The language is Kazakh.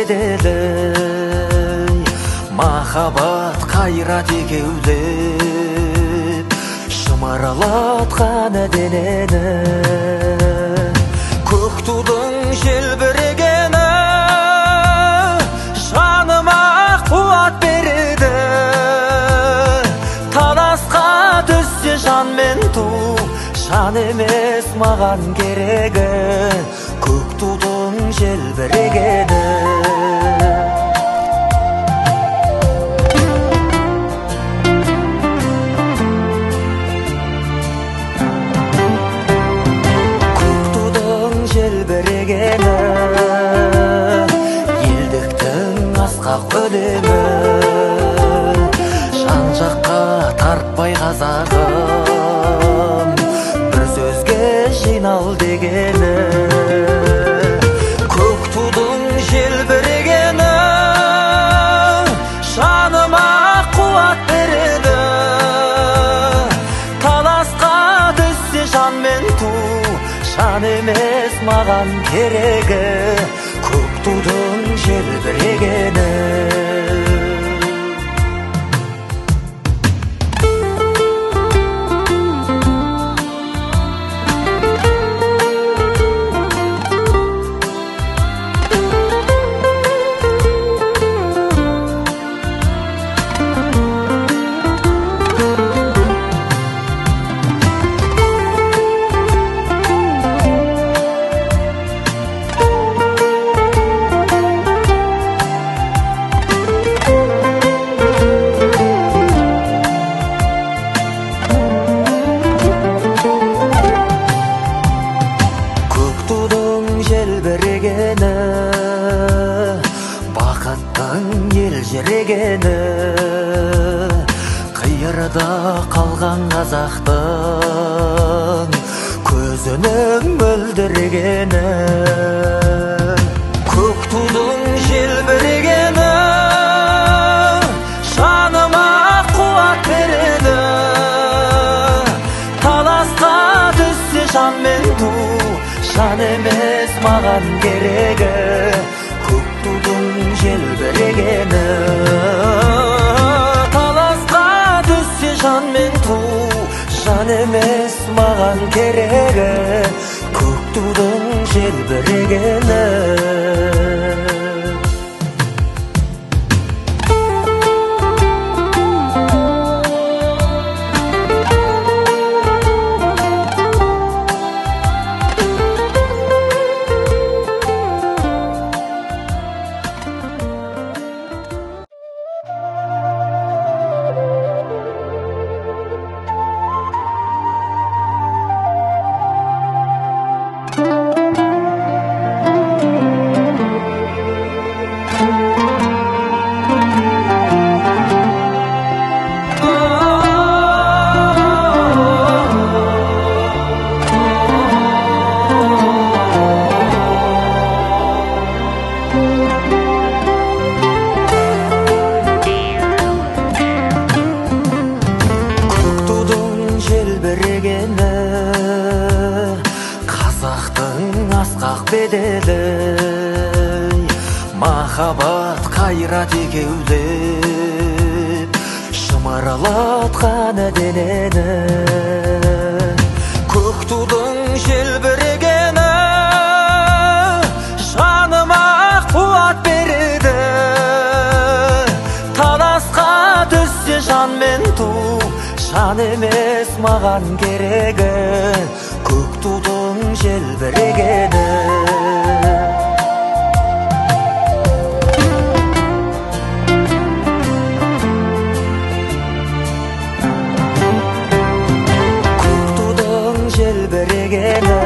беделі, махаббат қайрат екеулеп, шымырлатқан денені. Көк тудың желбірегені жаныма қуат береді. Таласқа түссе жан мен ту, жан емес маған керегі, көк тудың желбірегені. Көк тудың желбірегені, елдіктің асқақ өлеңі, жан жаққа тартпай қазағым, бір сөзге жинал дегені. Көк тудың желбірегені жаныма қуат береді. Таласқа түссе жан мен ту, жан емес маған керегі, көк тудың желбірегені. Желбірегені, бақыттың елжірегені, қиырда қалған қазақтың көзінің мөлдірегені. Көк тудың желбірегені жаныма қуат береді. Таласқа түссе жан мен ту, жан емес маған керегі, көк тудың желбірегені. Таласқа түссе жан мен ту, жан емес маған керегі, көк тудың желбірегені. Қазақтың асқақ беделі, махаббат қайрат екеулеп, шымырлатқан денені. Көк тудың желбірегені жаныма қуат береді. Таласқа түссе жан мен ту, жан емес маған керегі, көк тудың желбірегені. Көк тудың желбірегені,